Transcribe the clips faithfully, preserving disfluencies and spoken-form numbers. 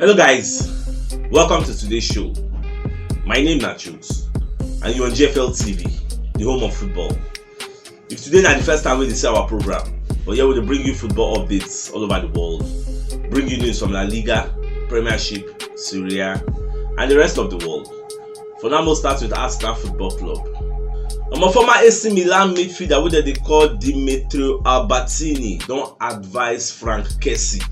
Hello guys, welcome to today's show. My name na Chooks and you're on G F L T V, the home of football. If today na the first time wey you dey see our program, but here we dey bring you football updates all over the world, bring you news from La Liga, Premiership, Serie A, and the rest of the world. For now, we'll start with Arsenal Football Club. Omo, former A C Milan midfielder wey dem dey call Dimitri Albertini don advise Frank Kessie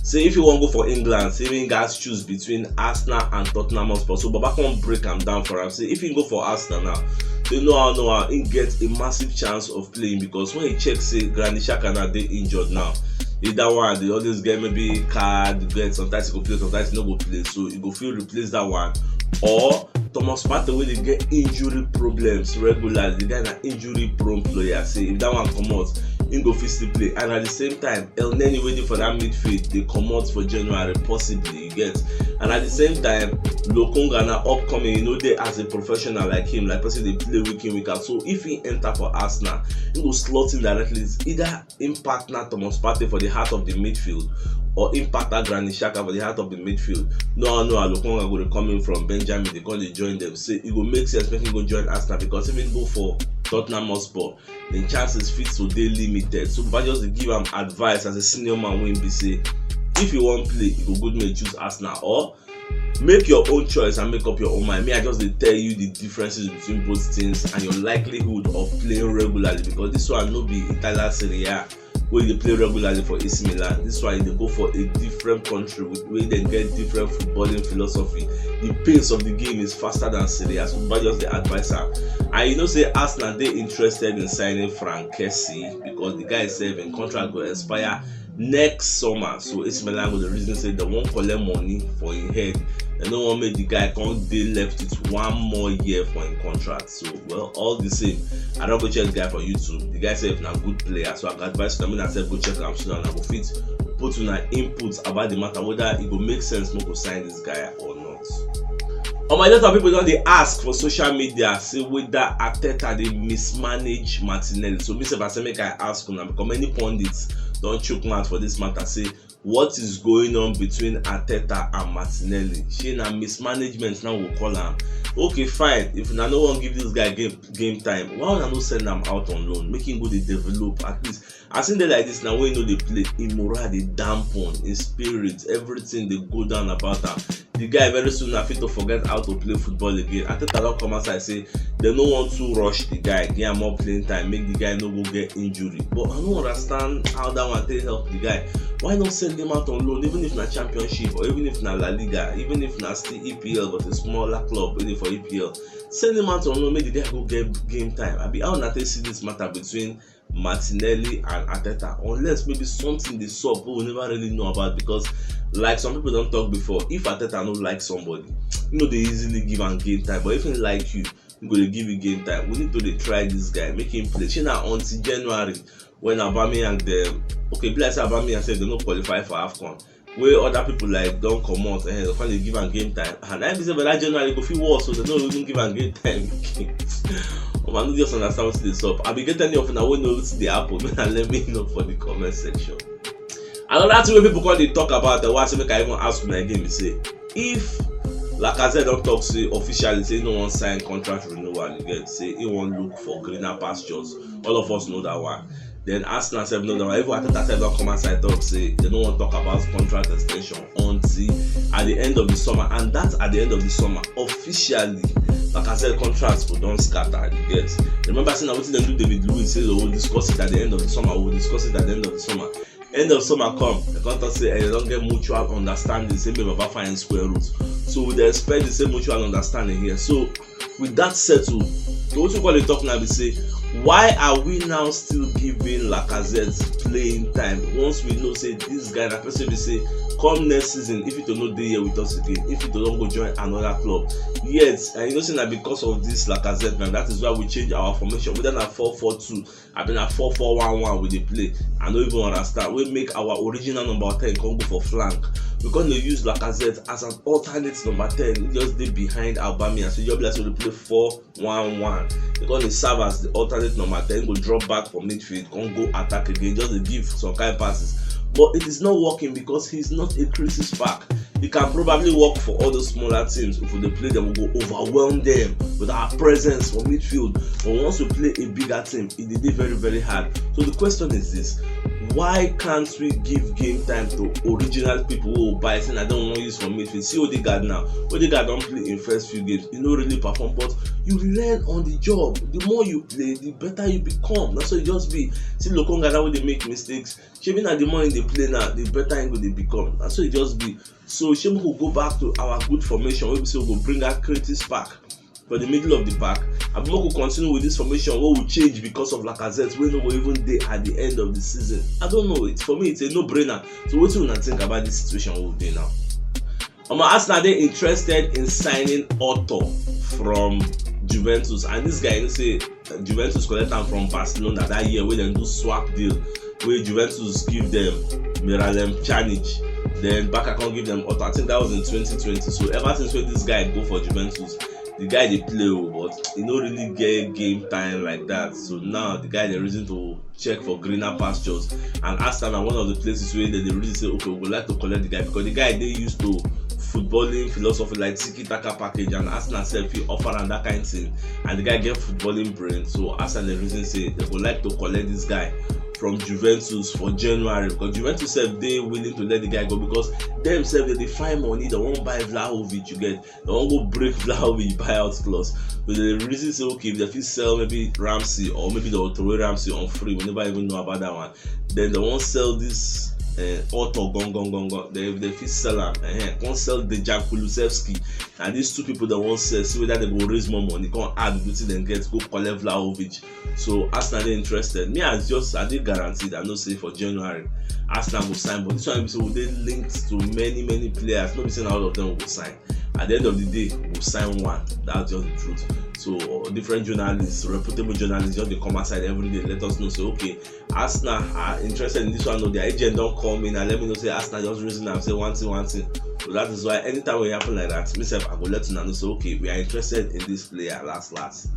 say if he wan go for England, say he gats choose between Arsenal and Tottenham Hotspur. So Baba come break am down for am say if he go for Arsenal now, say no how, no how, he get a massive chance of playing because when he check say Granit Xhaka now dey injured now, either one dey always get maybe card, get sometimes he go play, sometimes he no go play, so he go fit replace that one, or Thomas Partey wey dey get injury problems regularly, the guy na injury prone player, say if that one comot, he go fit still play. And at the same time, Elneny wey dey for that midfield dey comot for January possibly, you get. And at the same time, Lokonga na upcoming, you know, dey as a professional like him, like person dey play week in week out. So if he enter for Arsenal, he go slot in directly. It's either impact na Thomas Partey for the heart of the midfield or impact na Granit Xhaka for the heart of the midfield. No, no, Lokonga go dey come in from Benjamin, dey come dey join them. Say e go make sense make he go join Arsenal because if he go for Tottenham Hotspur, the chances fit to dey limited. So Baba just dey give am advice as a senior man wey be say if you wan play, e go good make you choose Arsenal or make your own choice and make up your own mind. Me, I just dey tell you the differences between both teams and your likelihood of playing regularly, because this one no be Italian Serie A wey dey play regularly for A C Milan. This one, you dey go for a different country with, wey dem get different footballing philosophy. The pace of the game is faster than Serie A, so Baba just dey advise am. And you know say Arsenal dey interested in signing Frank Kessie because the guy sef im contract go expire next summer. So A C Milan go dey reason say dem wan collect money for im head. Dem no wan make the guy come dey left with one more year for im contract. So, well, all the same, I don go check the guy for YouTube. The guy sef na good player, so I go advise una make una sef go check am so that una go fit put una input about the matter, whether e go make sense make we sign this guy or not. Omo, a lot of people don dey ask for social media say whether Arteta dey mismanage Martinelli. So me sef, I say make I ask una, because many pundits don chook mouth for this matter, say what is going on between Arteta and Martinelli? Shey na mismanagement now we call am? Okay, fine. If una no wan give this guy game, game time, why una no send am out on loan? Make him go dey develop at least. As him dey like this now, wey he no dey play, him morale dey dampen, him spirit, everything dey go down about am. The guy very soon na fit to forget how to play football again. Arteta don come outside say dem no want to rush the guy, give am more playing time, make the guy no go get injury. But I no understand how that one take help the guy. Why not send him out on loan, even if na Championship or even if na La Liga, even if na still E P L but a smaller club wey dey for E P L? Send him out on loan, make the guy go get game time. Abi how una take see this matter between Martinelli and Arteta, unless maybe something dey sup wey we never really know about? Because, like some people don talk before, if Arteta no like somebody, he no dey easily give am game time. But if he like you, he go dey give you game time. We need to dey try this guy, make him play. Shey na until January when Aubameyang dem, okay, be like say Aubameyang sef dem no qualify for AFCON, wey other people like don comot, eh, dem come dey give am game time. And I be say by that January go fit worse, so dem no even give am game time again. Omo, I no just understand wetin dey sup. Abi get any of una wey know wetin dey happen, make una let me know for the comment section. Another thing wey people come dey talk about, eh, wey I say make I even ask una again be say, if Lacazette don talk say officially say he no wan sign contract renewal again, say he wan look for greener pastures, all of us know that one. Then Arsenal sef know that one. Even Arteta sef don come outside talk say dem no wan talk about contract extension until at the end of the summer, and that's at the end of the summer officially. Lacazette contract go don scatter, you get. Remember say na wetin dem do David Luiz, say we will discuss it at the end of the summer, we will discuss it at the end of the summer. End of summer come, dem come talk say, eh, dem don get mutual understanding, say make Baba find square root. So we dey expect the same mutual understanding here. So with that settled, so wetin we come dey talk now be say, why are we now still giving Lacazette playing time once we know say this guy na person be say come next season, if he to no dey here with us again, if he to don go join another club? Yet, and you know say na because of this Lacazette now, that is why we change our formation, whether na four four two, abi na four four one one we dey play. I no even understand. We make our original number ten come go for flank. We come dey use Lacazette as an alternate number ten. He just dey behind Aubameyang. So you just be like say we dey play four one one. He come dey serve as the alternate number ten. He go drop back for midfield, come go attack again. Just dey give some kind passes. But it is not working because he is not a crisis pack. It can probably work for all those smaller teams. If we dey play them, we go overwhelm them with our presence for midfield. But once we play a bigger team, it dey dey very, very hard. So the question is this: why can't we give game time to original people who buy? Say I don't want use for midfield. See Odegaard now. Odegaard don't play in first few games. He no really perform, but you learn on the job. The more you play, the better you become. That's what it just be. See Lokonga now, when they make mistakes, shebi na the more he dey play now, the better he go dey become. That's what it just be. So shey make we go back to our good formation wey be say we go bring out creative spark for the middle of the park. Abi make we continue with this formation wey we change because of Lacazette, wey no go even dey at the end of the season. I don't know. It's, for me, it's a no-brainer. So wetin una think about this situation wey we dey now? Omo, Arsenal dey interested in signing Otto from Juventus, and this guy, you know say, uh, Juventus collect am from Barcelona that year wey dem do swap deal, wey Juventus give them Miralem Pjanic, then Barca come give them Otto. I think that was in twenty twenty. So ever since when this guy go for Juventus, the guy dey play o, but he no really get game time like that. So now the guy dey reason to check for greener pastures, and Arsenal na one of the places where they dey really say, okay, we would like to collect the guy, because the guy dey used to footballing philosophy like tiki taka package, and Arsenal sef fit offer am that kind thing, and the guy get footballing brain. So Arsenal dey reason say they would like to collect this guy from Juventus for January, because Juventus sef dey willing to let the guy go, because dem sef dey dey find money. They wan buy Vlahovic, you get, they wan go break Vlahovic buyout clause. But the reason say, okay, if they fit sell maybe Ramsey, or maybe they will throw away Ramsey on free, we never even know about that one. Then they wan sell this uh, Otto gone gone gone gone. Then if they fit sell am, uh, come sell Dejan Kulusevski. And these two people they wan sell, see whether they go raise more money, come add wetin dem get, go collect Vlahovic. So Arsenal dey interested. Me, as just I dey guaranteed, I know say for January Arsenal go sign, but this one be say we dey linked to many, many players. No be say na all of them go sign. At the end of the day, we go sign one. That's just the truth. So uh, different journalists, reputable journalists, just dey come outside every day, let us know say, okay, Arsenal are interested in this one. No, their agent don call me and let me know say Arsenal just reason am say one thing, one thing. So that is why anytime wey e happen like that, me sef, I go let una know say, okay, we are interested in this player last last.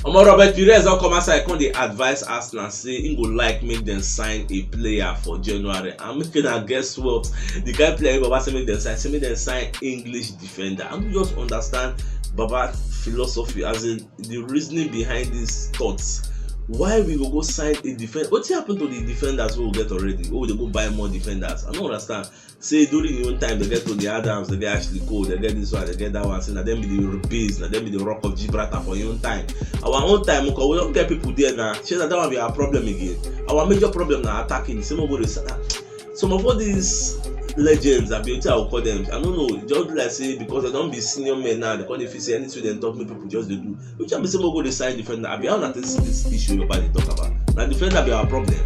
Omo, Robert Pires don come outside, come dey advise Arsenal say he go like make dem sign a player for January. And make una guess what? The kind player wey Baba say make dem sign, say make dem sign English defender. I no just understand Baba philosophy, as in the reasoning behind these thoughts. Why we go go sign a defender? Wetin happen to the defenders wey we get already? Wey we dey go buy more defenders? I no understand. Say during your own time, they get Tony Adams, they get Ashley Cole, they get this one, they get that one. Say na them be the base, na them be the rock of Gibraltar for your own time. Our own time, okay, we don't get people there now. Say na that one be our problem again. Our major problem na attacking. Say we go dey sa-, some of all these legends, I be wetin I will call them. I don't know. Just be like say because they don be senior men now, they come dey feel say anything dem talk, make people just dey do. Which I be say we go dey sign defender. I be how una take see this issue wey Baba dey talk about. Na defender be our problem.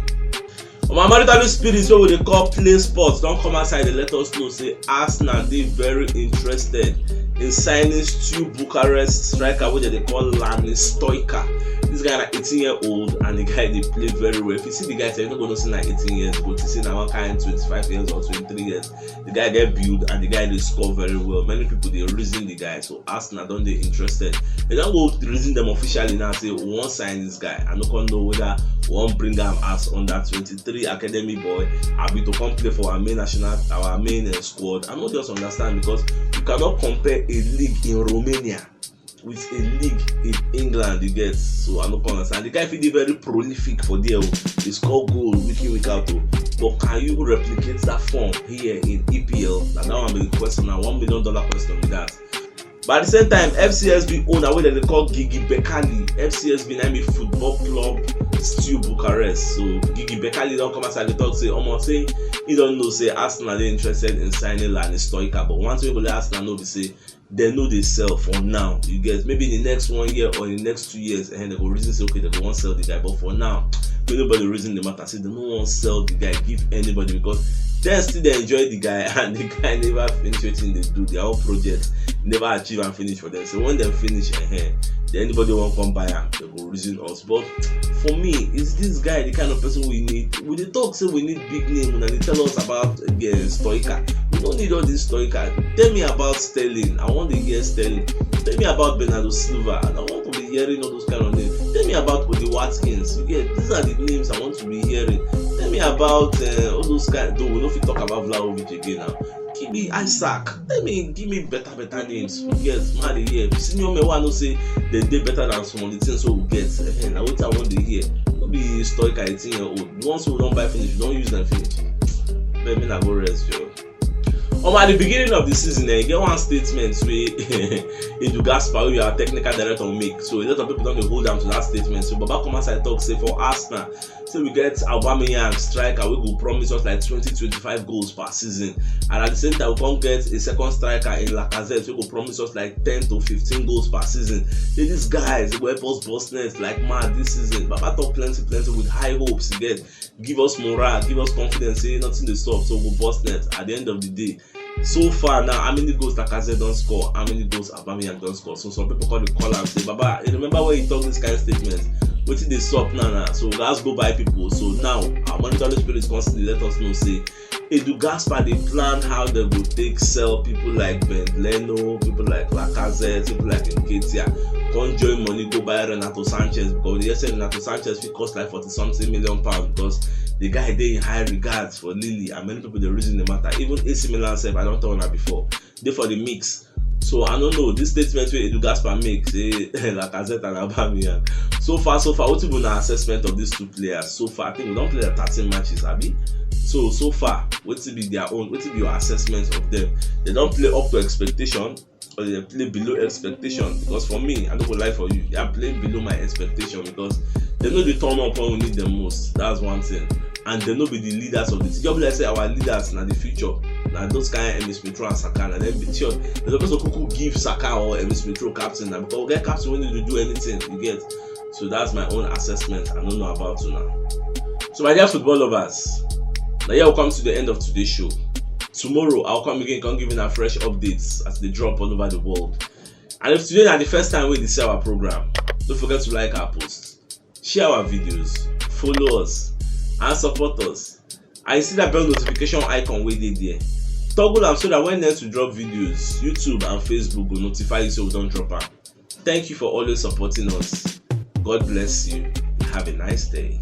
Omo, Maritali Spirits, wey we dey call Play Sports, don come outside dey let us know say Arsenal dey very interested in signing Steaua Bucharest striker wey dem dey call Lani Stoica. This guy na eighteen year old and the guy dey play very well. If you see the guy, sef, you no go know say na eighteen years, but you see na one kind twenty-five years or twenty-three years. The guy get build and the guy dey score very well. Many people dey reason the guy, so Arsenal don dey interested. They don go reason them officially now, say we wan sign this guy. I no come know whether we wan bring am as under twenty-three academy boy, abi to come play for our main national, our main uh, squad. I no just understand, because you cannot compare a league in Romania with a league in England, you get. So I no come understand. The guy fit dey very prolific for there o. He score goal week in, week out o. But can you replicate that form here in E P L? Na that one be the question. Na one million dollar question be that. But at the same time, F C S B owner wey dem dey call Gigi Becali, F C S B na im be Football Club Steaua Bucharest. So Gigi Becali don come outside dey talk say, omo, say he don know say Arsenal dey interested in signing Lani Stoica. But one thing wey go let Arsenal know be say dem no dey sell for now. You get, maybe in the next one year or in the next two years, and dem go reason say, okay, dem go wan sell the guy. But for now, make nobody reason the matter say dem no wan sell the guy give anybody, because dem still dey enjoy the guy and the guy never finish wetin dey do. Their own project never achieve and finish for them. So when dem finish, eh, then anybody wan come buy am, dem go reason us. But for me, is this guy the kind of person we need? We dey talk say we need big name, una dey tell us about uh, Stoica. We don't need all this Stoica. Tell me about Sterling. I want to hear Sterling. Tell me about Bernardo Silva. And I want to be hearing all those kind of names. Tell me about Oli Watkins. You get, these are the names I want to be hearing. Tell me about uh, all those kind. Though we no fit talk about Vlahovic again now. Give me Isaac. Let me give me better better names. Yes, man, dey here. Senior men wey I know say dem dey better than some of the things wey we get. Ehen, na wetin I wan dey hear. No be stoic eighteen year old. The ones wey we don buy finish, we don use them finish. But me na go rest, yo. Um, at the beginning of the season, eh, e get one statement wey Edu Gaspar, wey be our technical director, make. So a lot of people don dey hold am to that statement. So Baba come outside talk say for Arsenal, say we get Aubameyang, striker wey go promise us like twenty, twenty-five goals per season, and at the same time we come get a second striker in Lacazette wey go promise us like ten to fifteen goals per season. Say these guys go help us burst net like mad this season. Baba talk plenty plenty with high hopes, you get, give us morale, give us confidence say nothing dey sup, so we go burst net at the end of the day. So far now, how many goals Lacazette don score? How many goals Aubameyang don score? So some people come dey call am say, "Baba, you remember when you talk this kind of statement? Wetin dey sup now now?" So we gats go buy people. So now, our monitoring spirit constantly let us know say Edu Gaspar dey plan how dem go take sell people like Ben Leno, people like Lacazette, people like Nketiah, come join money go buy Renato Sanches, because we hear say Renato Sanches fit cost like forty something million pounds, because the guy dey in high regards for Lille, and many people dey reason the matter. Even A C Milan sef, I don tell una before, dey for the mix. So I no know, this statement wey Edu Gaspar make say Lacazette and Aubameyang. So far, so far, wetin be una assessment of these two players? So far, I think we don play like thirteen matches, abi? So, so far, wetin be their own? Wetin be your assessment of them? Dem don play up to expectation, or dem play below expectation? Because for me, I no go lie for you, dem play below my expectation, because dem no dey turn up when we need them most. That's one thing. And dem no be the leaders of the team. Just be like say our leaders na the future. Na those kind Emile Smith Rowe and Saka, na dem be sure. Dem suppose to kuku give Saka or Emile Smith Rowe captain na, because we get captain wey no dey do anything, you get. So that's my own assessment. I no know about una. So my dear football lovers, na here we come to the end of today's show. Tomorrow I'll come again, come give una fresh updates as they drop all over the world. And if today na the first time wey you dey see our program, don't forget to like our post, share our videos, follow us, and support us. And you see that bell notification icon wey dey there, toggle am so that when next we drop videos, YouTube and Facebook go notify you say we don drop am. Thank you for always supporting us. God bless you. Have a nice day.